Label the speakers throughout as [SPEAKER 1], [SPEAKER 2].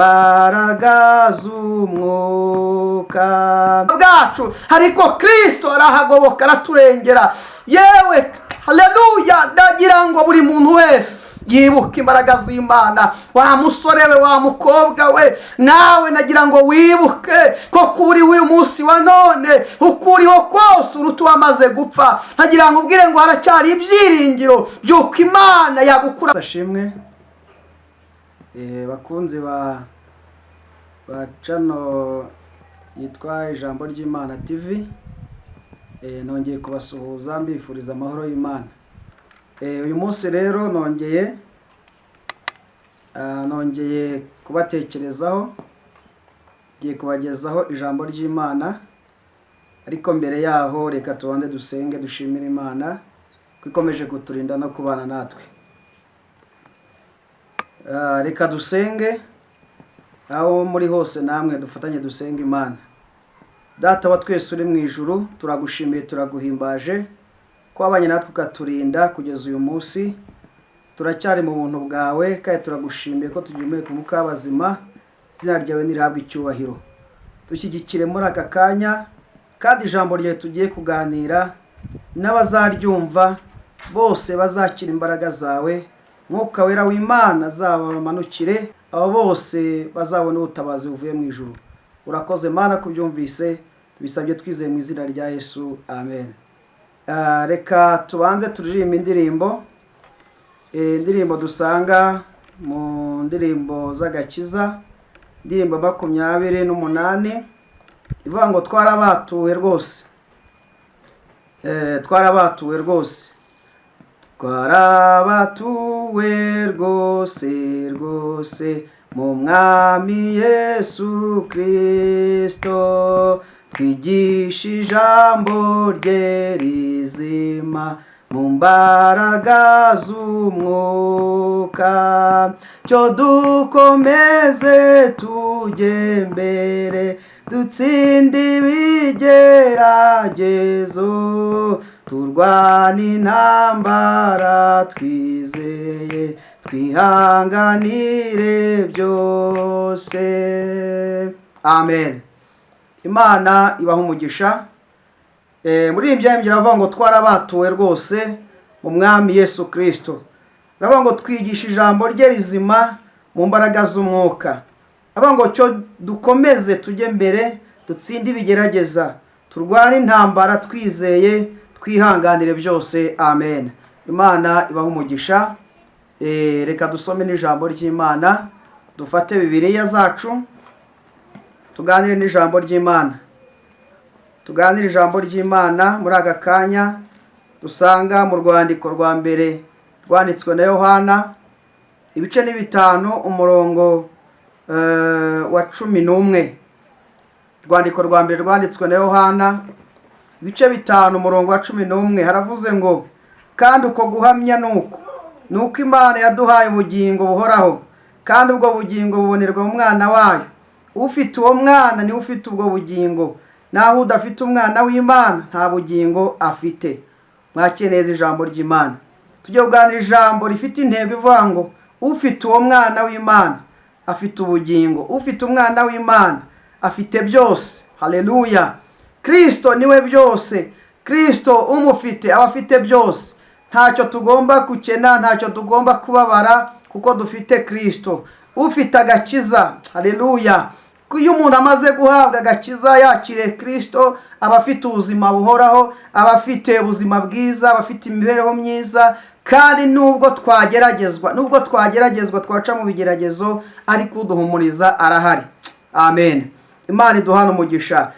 [SPEAKER 1] Mbaraga z'umwuka bwacu, ariko Kirisito arahagoboka, araturengera. Yewe, haleluya! Ndagira ngo buri muntu wese yibuke imbaraga z'Imana. Wa musore we, wa mukobwa we, nawe nagira ngo wibuke ko kuri uyu munsi wa none, uko uriho kose uruta uwamaze gupfa. Nkagira ngo ubwire ngo haracyari ibyiringiro by'uko Imana yagukura.
[SPEAKER 2] Ashimwe. Bakunzi ba channel yitwa Ijambo ry'Imana TV, nongeye kubasuhuza mbifuriza amahoro y'Imana. Uyu munsi rero nongeye kubatekerezaho, ngiye kubagezaho ijambo ry'Imana. Ariko mbere yaho reka tubanze dusenge, dushimire Imana ko ikomeje kuturinda no kubana natwe. Reka dusenge, aho muri hose namwe dufatanye dusenge Imana. Data wa twese uri mu ijuru, turagushimiye, turaguhimbaje ko wabanye natwe ukaturinda kugeza uyu munsi. Turacyari mu buntu bwawe kandi turagushimiye ko tugihumeka umwuka w'abazima. Izina ryawe nirihabwe icyubahiro. Dushyigikire muri aka kanya, kandi ijambo ryawe tugiye kuganira n'abazaryumva bose bazakira imbaraga zawe. Mwuka Wera w'Imana azabamanukire, abo bose bazabona ubutabazi buvuye mu ijuru. Urakoze Mana kubyumvise, tubisabye twizeye mu izina rya Yesu, amen. Reka tubanze turirimbe indirimbo, indirimbo dusanga mu ndirimbo z'agakiza, indirimbo 28 ivuga ngo "Twarabatuwe rwose". Twarabatuwe rwose, twarabatuwe rwose rwose mu Mwami Yesu Kristo, twigisha ijambo rye rizima mu mbaraga z'umwuka. Cyo dukomeze tujye mbere, dutsinde ibigeragezo, turwane intambara twizeye, twihanganire byose. Amen. Imana ibaha umugisha. Muri ibyo biravuga ngo twarabatuwe rwose mu Mwami Yesu Kirisito. Baravuga ngo twigisha ijambo rye rizima mu mbaraga z'umwuka. Avuga ngo cyo dukomeze tujye mbere, dutsinde ibigerageza, turwane intambara twizeye, twihanganire byose. Amen. Imana ibaha umugisha. Reka dusome n'ijambo ry'Imana, dufate Bibiliya zacu, tuganire n'ijambo ry'Imana. Tuganire ijambo ry'Imana muri aka kanya dusanga mu rwandiko rwa mbere rwanditswe na Yohana, ibice ni 5, umurongo wa 11. Urwandiko rwa mbere rwanditswe na Yohana, ibice 5, umurongo wa 11, haravuze ngo: "Kandi uko guhamya ni uku, ni uko Imana yaduhaye ubugingo buhoraho, kandi ubwo bugingo bubonerwa mu Mwana wayo. Ufite uwo Mwana niwe ufite ubwo bugingo, naho udafite Umwana w'Imana nta bugingo afite." Mwakire neza ijambo ry'Imana. Tujye kuganira ijambo rifite intego ivuga ngo ufite uwo Mwana w'Imana afite ubugingo, ufite Umwana w'Imana afite byose. Haleluya! Kirisito niwe byose. Kirisito umufite aba afite byose. Ntacyo tugomba gukena, ntacyo tugomba kubabara, kuko dufite Kirisito. Ufite agakiza, haleluya! Iyo umuntu amaze guhabwa agakiza, yakiriye Kirisito, aba afite ubuzima buhoraho, aba afite ubuzima bwiza, aba afite imibereho myiza. Kandi nubwo twageragezwa, twaca mu bigeragezo, ariko uduhumuriza arahari. Amen. Imana iduhana umugisha.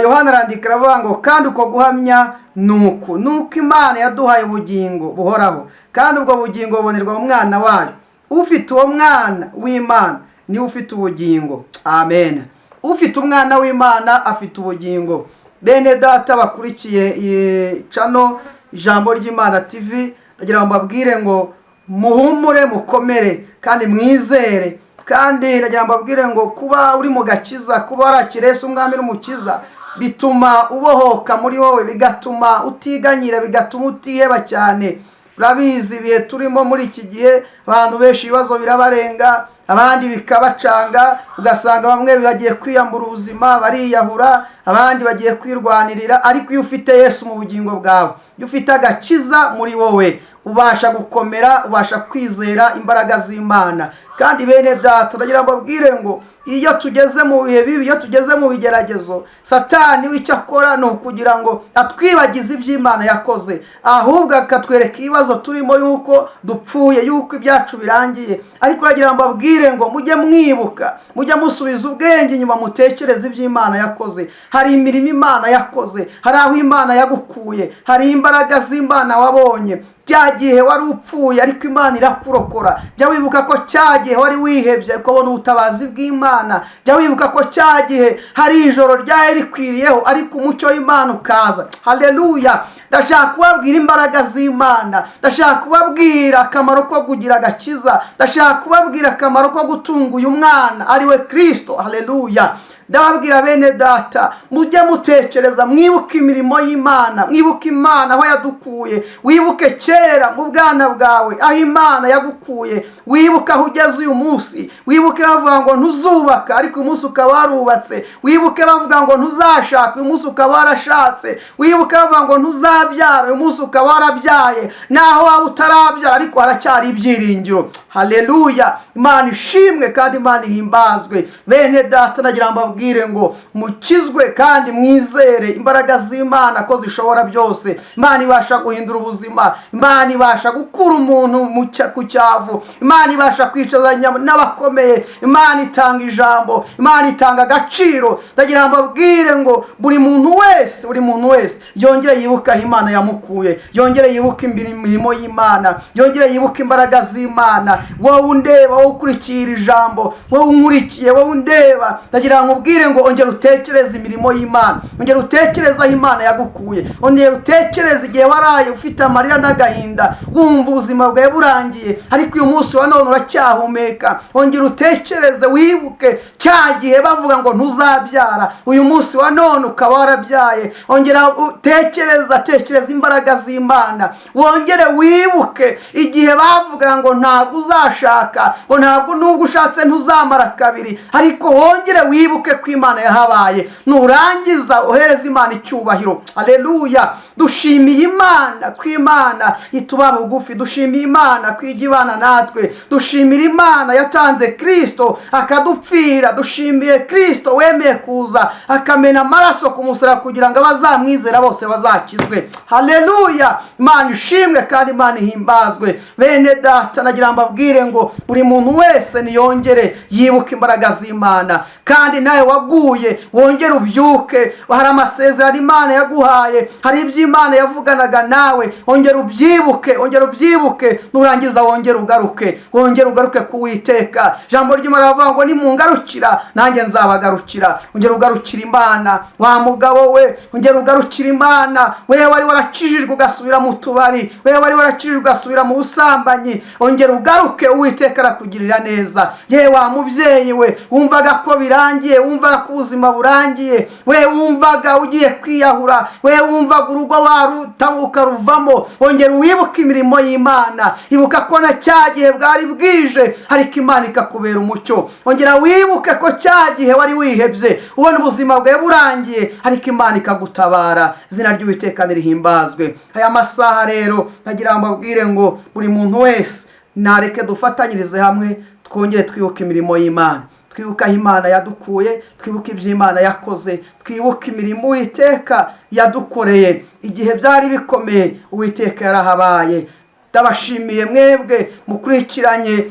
[SPEAKER 2] Yohana arandika, aravuga ngo: "Kandi uko guhamya ni uku, ni uko Imana yaduhaye ubugingo buhoraho, kandi ubwo bugingo bubonerwa mu Mwana wayo. Ufite uwo Mwana w'Imana niwe ufite ubugingo." Amen. Ufite Umwana w'Imana afite ubugingo. Bene data bakurikiye iyi channel Ijambo ry'Imana TV, ndagira ngo mbabwire ngo muhumure, mukomere kandi mwizere. Kandi ndagira ngo mbabwire ngo kuba uri mu gakiza, kuba warakiriye Yesu Umwami n'Umukiza, bituma ubohoka muri wowe, bigatuma utiganyira, bigatuma utiheba cyane. Urabizi ibihe turimo muri iki gihe, abantu benshi ibibazo birabarenga.
[SPEAKER 1] Abandi bikabacanga, ugasanga bamwe bagiye kwiyambura ubuzima, bariyahura, abandi bagiye kwirwanirira. Ariko iyo ufite Yesu mu bugingo bwawe, iyo ufite agakiza muri wowe, ubasha gukomera, ubasha kwizera imbaraga z'Imana. Kandi bene data, ndagira ngo mbabwire ngo iyo tugeze mu bihe bibi, iyo tugeze mu bigeragezo, Satani we icyo akora ni ukugira ngo atwibagize iby'Imana yakoze, ahubwo akatwereka ibibazo turimo, yuko dupfuye, yuko ibyacu birangiye. Ariko ndagira ngo mbabwire ngo mujye mwibuka, mujye musubiza ubwenge inyuma, mutekereze iby'Imana yakoze. Hari imirimo Imana yakoze, hari aho Imana yagukuye, hari imbaraga z'Imana wabonye. Cya gihe wari upfuye, ariko Imana irakurokora. Jya wibuka ko cya gihe wari wihebye, ukabona ubutabazi bw'Imana. Jya wibuka ko cya gihe hari ijoro ryari rikwiriyeho, ariko umucyo w'Imana ukaza. Haleluya! Ndashaka kubabwira imbaraga z'Imana, ndashaka kubabwira akamaro ko kugira agakiza, ndashaka kubabwira akamaro ko gutunga uyu mwana ari we Kirisito. Haleluya! Ndababwira bene data, mujye mutekereza, mwibuke imirimo y'Imana, mwibuke Imana aho yadukuye. Wibuke kera mu bwana bwawe aho Imana yagukuye, wibuke aho ugeze uyu munsi. Wibuke bavuga ngo ntuzubaka, ariko uyu munsi ukaba warubatse. Wibuke bavuga ngo ntuzashaka, uyu munsi ukaba warashatse. Wibuke bavuga ngo ntuzabyara, uyu munsi ukaba warabyaye. Naho waba utarabyara, ariko haracyari ibyiringiro. Haleluya! Imana ishimwe kandi Imana ihimbazwe. Bene data, nagira ngo mbabwire ngo mukizwe kandi mwizere imbaraga z'Imana ko zishobora byose. Imana ibasha guhindura ubuzima, Imana ibasha gukura umuntu ku cyavu, Imana ibasha kwicazanya n'abakomeye. Imana itanga ijambo, Imana itanga agaciro. Ndagira ngo mbabwire ngo buri muntu wese, buri muntu wese yongere yibuke aho Imana yamukuye, yongere yibuke imirimo y'Imana, yongere yibuke imbaraga z'Imana. Wowe undeba, wowe ukurikiye iri jambo, wowe unkurikiye, wowe undeba, ndagira ngo nkubwire ngo ongera utekereze imirimo y'Imana, ongera utekereze aho Imana yagukuye, ongera utekereze igihe waraye ufite amarira n'agahinda, wumva ubuzima bwawe burangiye, ariko uyu munsi wa none uracyahumeka. Ongera utekereze, wibuke cya gihe bavuga ngo ntuzabyara, uyu munsi wa none ukaba warabyaye. Ongera utekereza, tekereza imbaraga z'Imana. Wongere wibuke igihe bavuga ngo ntabwo uzashaka, ngo ntabwo nubwo ushatse ntuzamara kabiri, ariko wongere wibuke ko Imana yahabaye. Nurangiza ohereza Imana icyubahiro. Aleluya! Dushimiye Imana ko Imana ituba bugufi, dushimiye Imana ko ijya ibana natwe, dushimira Imana yatanze Kirisito akadupfira, dushimiye Kirisito wemeye kuza akamena amaraso ku musaraba kugira ngo abazamwizera bose bazakizwe. Haleluya! Imana ishimwe kandi Imana ihimbazwe. Bene data, nagira ngo mbabwire ngo buri muntu wese niyongere yibuke imbaraga z'Imana. Kandi nawe waguye, wongere ubyuke. Hari amasezerano Imana yaguhaye, hari ibyo Imana yavuganaga nawe, ongera ubyibuke, ongera ubyibuke. Nurangiza wongere ugaruke, wongere ugaruke ku Witeka. Ijambo ry'Imana riravuga ngo nimungarukira nanjye nzabagarukira. Ongera ugarukira Imana, wa mugabo we, ongera ugarukira Imana. We wari warakijijwe ugasubira mu tubari, we wari warakijijwe ugasubira mu busambanyi, ongera ugaruke, Uwiteka arakugirira neza. Ye wa mubyeyi we wumvaga ko birangiye, wumvaga ko ubuzima burangiye, we wumvaga ugiye kwiyahura, we wumvaga urugo waruta ukaruvamo, ongera wibuke imirimo y'Imana. Ibuka ko na cya gihe bwari bwije, ariko Imana ikakubera umucyo. Ongera wibuke ko cya gihe wari wihebye, ubona ubuzima bwawe burangiye, ariko Imana ikagutabara. Izina ry'Uwiteka nirihimbazwe. Aya masaha rero nagira ngo mbabwire ngo buri muntu wese nareke dufatanyirize hamwe, twongere twibuke imirimo y'Imana, twibuke aho Imana yadukuye, twibuke ibyo Imana yakoze, twibuke imirimo Uwiteka yadukoreye. Igihe byari bikomeye, Uwiteka yarahabaye. Ndabashimiye mwebwe mukurikiranye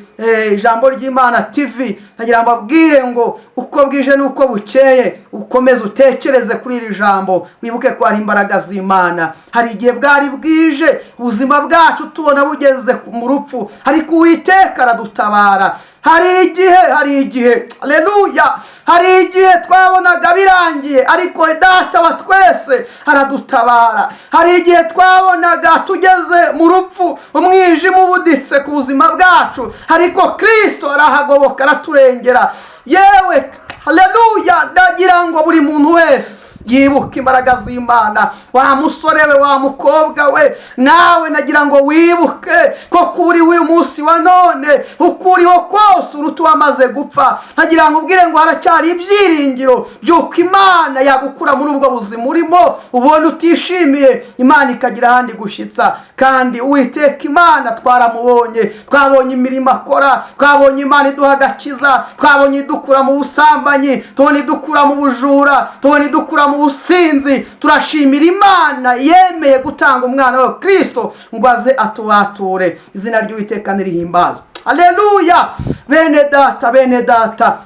[SPEAKER 1] Ijambo ry'Imana TV. Ndagira ngo mbabwire ngo uko bwije n'uko bukeye ukomeze utekereze kuri iri jambo, wibuke ko hari imbaraga z'Imana. Hari igihe bwari bwije, ubuzima bwacu tubona bugeze mu rupfu, ariko Uwiteka aradutabara. Hari igihe, hari igihe, aleluya, hari igihe twabonaga birangiye, ariko Data wa twese aradutabara. Hari igihe twabonaga tugeze mu rupfu, umwijima ubuditse ku buzima bwacu, ariko Kirisito arahagoboka, araturengera. Yewe, haleluya! Ndagira ngo buri muntu wese Yibuke imbaraga z'Imana. Wa musore we, wa mukobwa we, nawe nagira ngo wibuke ko kuri uyu munsi wa none, uko uriho kose uruta uwamaze gupfa. Nkagira ngo ubwire ngo haracyari ibyiringiro by'uko Imana yagukura muri ubwo buzima urimo ubona utishimiye, Imana ikagira ahandi gushyitsa. Kandi Uwiteka Imana twaramubonye, twabonye imirimo akora, twabonye Imana iduha agakiza, twabonye idukura mu busambanyi, tubona idukura mu bujura, tubona idukura mu businzi. Turashimira Imana yemeye gutanga umwana we Kirisito ngo aze atubature. Izina ry'Uwiteka nirihimbazwe. Aleluya! Bene data, bene data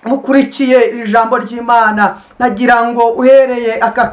[SPEAKER 1] mukurikiye iri jambo ry'Imana, nagira ngo uhereye aka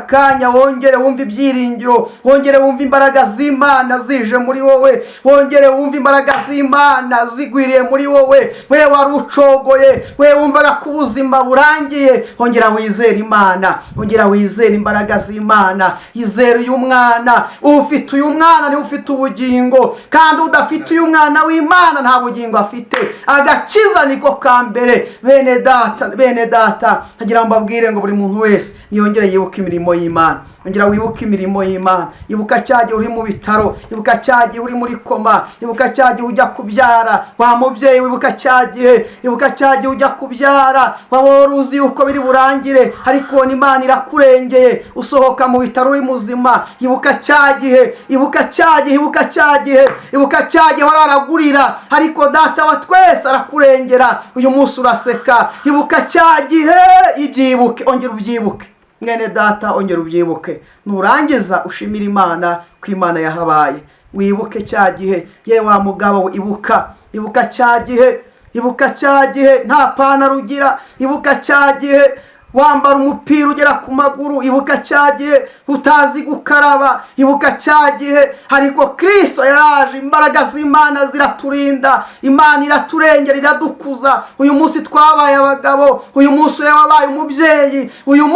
[SPEAKER 1] kanya wongere wumve ibyiringiro, wongere wumve imbaraga z'Imana zije muri wowe, wongere wumve imbaraga z'Imana zigwiriye muri wowe. We wari ucogoye, we wumvaga ko ubuzima burangiye, wongera wizere Imana, wongera wizere imbaraga z'Imana. Izere uyu mwana. Ufite uyu mwana niwe ufite ubugingo, kandi udafite uyu mwana w'Imana nta bugingo afite. Agakiza niko ka mbere. Bene data, bene data, ntagira ngo mbabwire ngo buri muntu wese niyongere yibuke imirimo y'Imana. Ongera wibuke imirimo y'Imana. Ibuka cya gihe uri mu bitaro, ibuka cya gihe uri muri koma, ibuka cya gihe ujya kubyara. Wa mubyeyi, wibuka cya gihe, ibuka cya gihe ujya kubyara, waba wari uzi yuko biri burangire, ariko ubona Imana irakurengeye, usohoka mu bitaro uri muzima. Ibuka cya gihe, ibuka cya gihe, ibuka cya gihe, ibuka cya gihe wararagurira, ariko Data wa twese arakurengera, uyu munsi uraseka. Ibuka cya gihe, ibyibuke, ongera ubyibuke, mwene data, ongera ubyibuke. Nurangiza ushimire Imana ko Imana yahabaye. Wibuke cya gihe. Ye wa mugabo we, ibuka, ibuka cya gihe, ibuka cya gihe nta pantaro ugira, ibuka cya gihe wambara umupira ugera ku maguru, ibuka cya gihe utazi gukaraba, ibuka cya gihe. Ariko Kirisito yaraje, imbaraga z'Imana ziraturinda, Imana iraturengera, iradukuza. Uyu munsi twabaye abagabo, uyu munsi we wabaye umubyeyi, uyu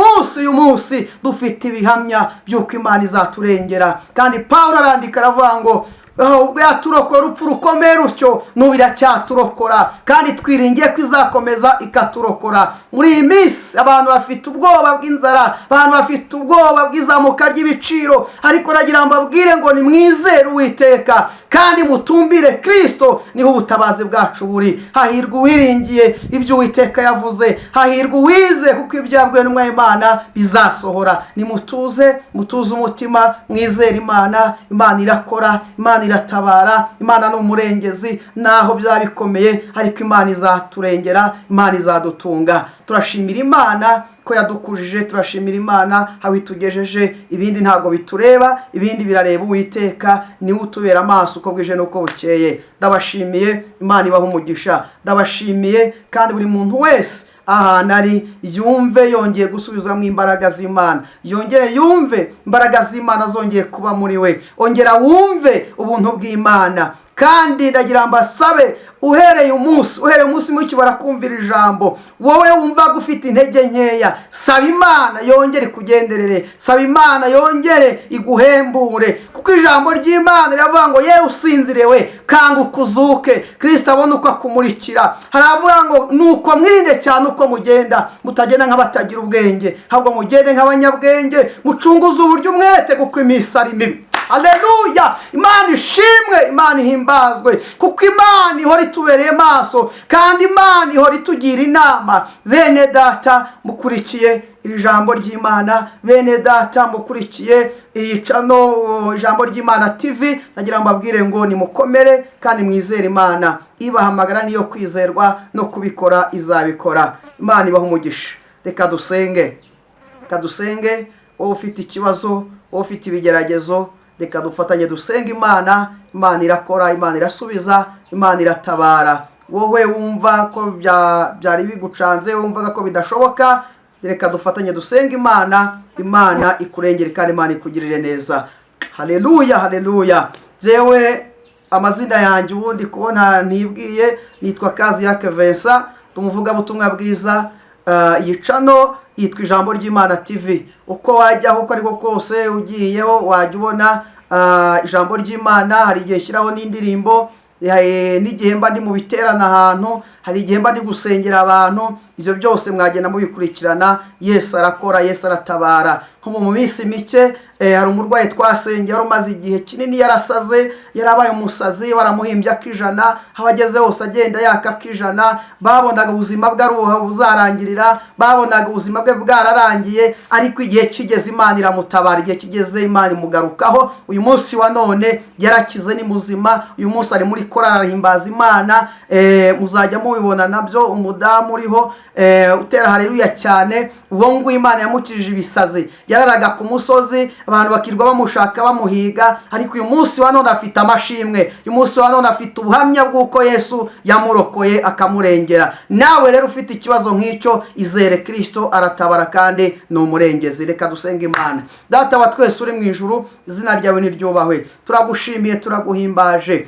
[SPEAKER 1] munsi dufite ibihamya by'uko Imana izaturengera. Kandi Paul arandika, aravuga ngo ubwo yaturokora urupfu rukomeye rutyo, n'ubu iracyaturokora, kandi twiringiye ko izakomeza ikaturokora. Muri iyi minsi abantu bafite ubwoba bw'inzara, abantu bafite ubwoba bw'izamuka ry'ibiciro, ariko nagira ngo mbabwire ngo nimwizere Uwiteka kandi mutumbire Kirisito, niho ubutabazi bwacu buri. Hahirwa uwiringiye ibyo Uwiteka yavuze, hahirwa uwize, kuko ibyo yabwiwe n'Imana bizasohora. Nimutuze, mutuze umutima, mwizere Imana. Imana irakora, Imana iratabara, Imana ni umurengezi. Naho byaba bikomeye, ariko Imana izaturengera, Imana izadutunga. Turashimira Imana ko yadukujije, turashimira Imana aho itugejeje. Ibindi ntabwo bitureba, ibindi birareba Uwiteka, niwe utubera amaso uko bwije n'uko bukeye. Ndabashimiye, Imana ibaha umugisha. Ndabashimiye, kandi buri muntu wese ahantu ari yumve yongeye gusubizwamo imbaraga z'Imana, yongere yumve imbaraga z'Imana zongeye kuba muri we, ongera wumve ubuntu bw'Imana. Kandi ndagira mbasabe, uhereye umunsi mukibara kumvira ijambo, wowe wumva ufite intege nkeya, saba Imana yongere ikugenderere, saba Imana yongere iguhembure, kuko ijambo ry'Imana riravuga ngo: "Yewe usinziriwe, kanguka uzuke, Kirisito abone uko akumurikira." Haravuga ngo: "Nuko mwirinde cyane uko mugenda, mutagenda nk'abatagira ubwenge, ahubwo mugende nk'abanyabwenge, mucunguze uburyo umwete, kuko iminsi ari mibi." Aleluya! Imana ishimwe, Imana ihimbazwe, kuko Imana ihora itubereye maso, kandi Imana ihora itugira inama. Bene data mukurikiye iri jambo ry'Imana, bene data mukurikiye iyi channel Ijambo ry'Imana TV, nagira ngo mbabwire ngo nimukomere kandi mwizere Imana. Ibahamagara niyo kwizerwa, no kubikora izabikora. Imana ibaha umugisha. Reka dusenge, reka dusenge. Wowe ufite ikibazo, wowe ufite ibigeragezo, reka dufatanye dusenge Imana. Imana irakora, Imana irasubiza, Imana iratabara. Wowe wumva ko byari bigucanze, wumvaga ko bidashoboka, reka dufatanye dusenge Imana. Imana ikurengere kandi Imana ikugirire neza. Haleluya, haleluya! Jewe amazina yanjye ubundi kubona ntibwiye, nitwa Kazi Yake Vincent, tumuvugabutumwa bwiza. Iyi channel yitwa Ijambo ry'Imana TV. Uko wajyaho uko ariko kose ugiyeho, wajya ubona ijambo ry'Imana. Hari igihe nshyiraho n'indirimbo, n'igihe mba ndi mu biterane ahantu.
[SPEAKER 2] Hari igihe mba ndi gusengera abantu. Ibyo byose mwagenda mubikurikirana. Yesu arakora, Yesu aratabara. Nko mu minsi mike hari umurwayi twasengeye wari umaze igihe kinini yarasaze, yarabaye umusazi, baramuhimbye ak'ijana, aho ageze hose agenda yaka ak'ijana. Babonaga ubuzima bwe ari ubu buzarangirira, babonaga ubuzima bwe bwararangiye, ariko igihe kigeze Imana iramutabara, igihe kigeze Imana imugarukaho. Uyu munsi wa none yarakize, ni muzima. Uyu munsi ari muri korali, arahimbaza Imana. Muzajya mubibona nabyo. Umudamu uriho utera haleluya cyane, uwo nguwo Imana yamukijije ibisazi. Yararaga ku musozi, abantu bakirwa bamushaka, bamuhiga, ariko uyu munsi wa none afite amashimwe. Uyu munsi wa none afite ubuhamya bw'uko Yesu yamurokoye, akamurengera. Nawe rero ufite ikibazo nk'icyo, izere Kirisito, aratabara kandi ni umurengezi. Reka dusenge Imana. Data wa twese uri mu ijuru, izina ryawe niryubahwe. Turagushimiye, turaguhimbaje.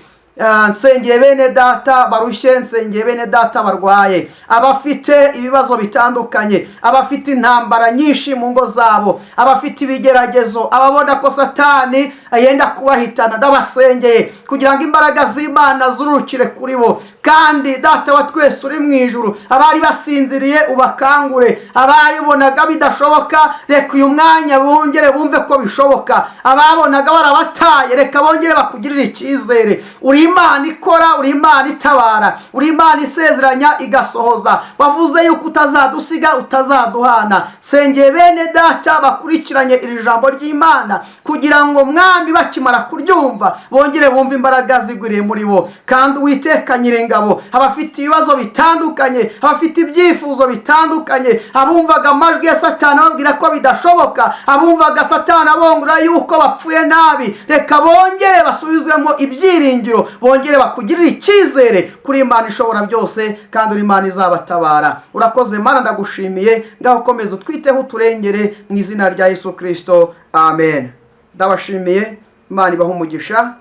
[SPEAKER 2] Nsengeye bene data barushye, nsengeye bene data barwaye, abafite ibibazo bitandukanye, abafite intambara nyinshi mu ngo zabo, abafite ibigeragezo, ababona ko Satani yenda kubahitana. Ndabasengeye kugira ngo imbaraga z'Imana zurukire kuri bo. Kandi Data wa twese uri mu ijuru, abari basinziriye ubakangure, ababibonaga bidashoboka, reka uyu mwanya bongere bumve ko bishoboka. Ababonaga barabataye, reka bongere bakugirire icyizere. Uri Imana ikora, uri Imana itabara, uri Imana isezeranya igasohoza. Wavuze yuko utazadusiga, utazaduhana. Sengeye bene data bakurikiranye iri jambo ry'Imana kugira ngo, Mwami, bakimara kuryumva bongere bumve imbaraga zigwiriye muri bo. Kandi Uwiteka Nyiringabo, abafite ibibazo bitandukanye, abafite ibyifuzo bitandukanye, abumvaga amajwi ya Satani ababwira ko bidashoboka, abumvaga Satani abongora yuko bapfuye nabi, reka bongere basubizwemo ibyiringiro, bongere bakugirire icyizere kuri Imana ishobora byose kandi uri Imana izabatabara. Urakoze Mana, ndagushimiye. Ngaho komeza utwiteho, uturengere, mu izina rya Yesu Kirisito, amen. Ndabashimiye, Imana ibaha umugisha.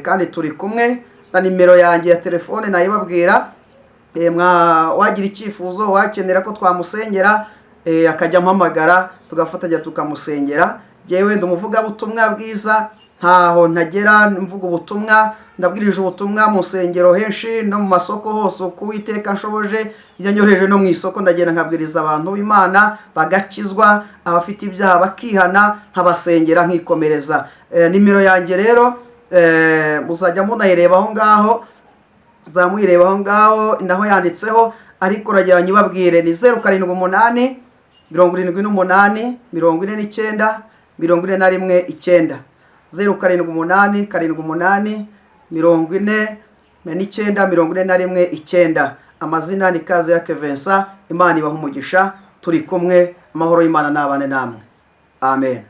[SPEAKER 2] Kandi turi kumwe na nimero yanjye ya telefone nayibabwira. Wagira icyifuzo, wakenera ko twamusengera, akajya ampamagara, tugafatanya tukamusengera. Jyewe ndi umuvugabutumwa bwiza, ntaho ntagera mvuga ubutumwa. Ndabwirije ubutumwa mu nsengero henshi no mu masoko hose uko Uwiteka nshoboje. Iyo nyohereje no mu isoko, ndagenda nkabwiriza abantu b'Imana bagakizwa, abafite ibyaha bakihana, nkabasengera nkikomereza. Nimero yanjye rero muzajya munayireba aho ngaho, muzamuyireba aho ngaho naho yanditseho, ariko uragira nyibabwire: ni 0787884419, 0787849419. Amazina ni Kaze ya Kevensa. Imana ibaha umugisha, turi kumwe. Amahoro y'Imana n'abane namwe, amen.